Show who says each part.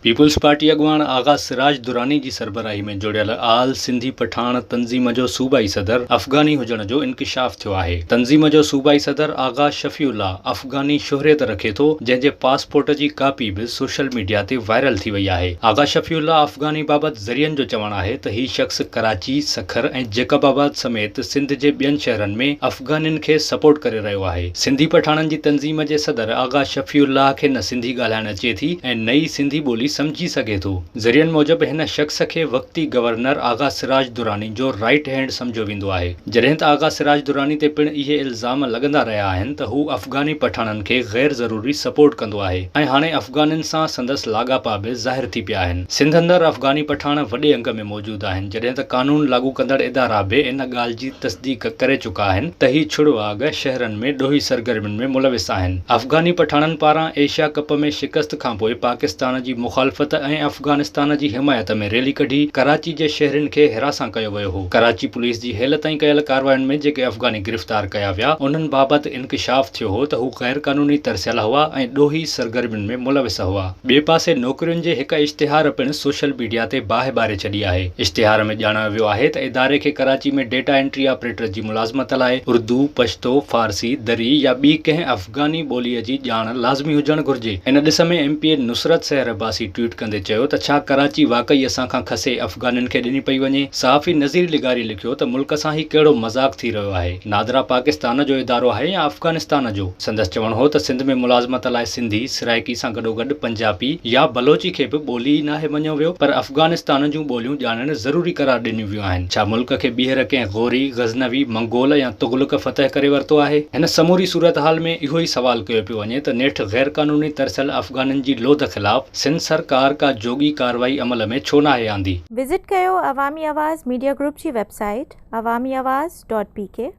Speaker 1: Peoples party اڳواڻ آغا سراج دراني جي سربراهي ۾ جوڙيل آل سنڌي پٺاڻ تنظيم جو صوبائي صدر افغاني هجڻ جو انڪشاف ٿيو آهي. تنظيم جو صوبائي صدر آغا شفيع الله افغاني شهريت رکي ٿو، جنهن جي پاسپورٽ جي ڪاپي به سوشل ميڊيا تي وائرل ٿي وئي آهي. آغا شفيع الله افغاني بابت ذريعن جو چوڻ آهي ته هي شخص ڪراچي، سکر ۽ جيڪب آباد سميت سنڌ جي ٻين شهرن ۾ افغانين کي سپورٽ ڪري رهيو آهي. سنڌي پٺاڻن جي تنظيم جي صدر آغا شفيع الله کي نه سنڌي ڳالهائڻ اچي ٿي ۽ نه ئي سنڌي ٻولي سمجهي سگهي ٿو. ذريعن موجب هن شخص کي وقتي گورنر آغا سراج دراني جو رائيٽ هينڊ سمجهيو ويندو آهي. جڏهن ته آغا سراج دراني تي پڻ اهي الزام لڳندا رهيا آهن ته هو افغاني پٺاڻن کي غير ضروري سپورٽ ڪندو آهي ۽ هاڻي افغانين سان سندس لاڳاپا به ظاهر ٿي پيا آهن. سنڌ اندر افغاني پٺاڻ وڏي انگ ۾ موجود آهن جڏهن ته قانون لاڳو ڪندڙ ادارا به ان ڳالهه جي تصديق ڪري چڪا آهن ته هي ڇڙواڳ شهرن ۾ ڏوهي سرگرمين ۾ ملوث آهن. افغاني پٺاڻن پاران ايشيا ڪپ ۾ شڪست کانپوء پاڪستان جي مخالفت ۽ افغانستان جي حمايت ۾ ريلي ڪڍي ڪراچي جي شهرين کي هراسان ڪيو ويو هو. ڪراچي پوليس جي هيل تائين ڪيل ڪاررواين ۾ جيڪي افغاني گرفتار ڪيا ويا انهن بابت انڪشاف ٿيو هو ته هو غيرقانوني ترسيل هئا ۽ ڏوهي سرگرمين ۾ ملوث هئا. ٻئي پاسي نوڪرين جي هڪ اشتهار پڻ سوشل ميڊيا تي باهه ٻاري ڇڏي آهي. اشتهار ۾ ڄاڻايو ويو آهي ته اداري کي ڪراچي ۾ ڊيٽا انٽري آپريٽر جي ملازمت لاء اردو، پشتو، فارسي، دري يا ٻي ڪنهن افغاني ٻوليء جي ڄاڻ لازمي هجڻ گهرجي. ان ڏس ۾ M P A Nusrat Sehar Abbasi tweet ڪندي چيو ته ڇا ڪراچي واقعي اسان کان کسي افغانين کي ڏني پئي وڃي؟ صحافي نذير لغاري لکيو ته ملڪ سان هي ڪهڙو مذاق ٿي رهيو آهي؟ نادرا پاڪستان جو ادارو آهي يا افغانستان جو؟ سندس چوڻ هو ته سنڌ ۾ ملازمت لاء سنڌي، سرائيڪي سان گڏوگڏ پنجابي يا بلوچي کي به ٻولي ئي ناهي مڃيو ويو پر افغانستان جون ٻوليون ڄاڻڻ ضروري قرار ڏنيون ويون آهن. ڇا ملڪ کي ٻيهر ڪنهن غوري، غزنوي، منگول يا تغلق فتح ڪري ورتو آهي؟ هن سموري صورتحال ۾ اهو ئي سوال ڪيو پيو وڃي ته نيٺ غيرقانوني ترسيل افغانين جي لوڌ خلاف سنڌ سرڪار ڪا جوڳي ڪارروائي عمل ۾ ڇو ناهي آندي؟
Speaker 2: وزٽ ڪيو عوامي آواز ميڊيا گروپ جي website Awami Awaz dot P K.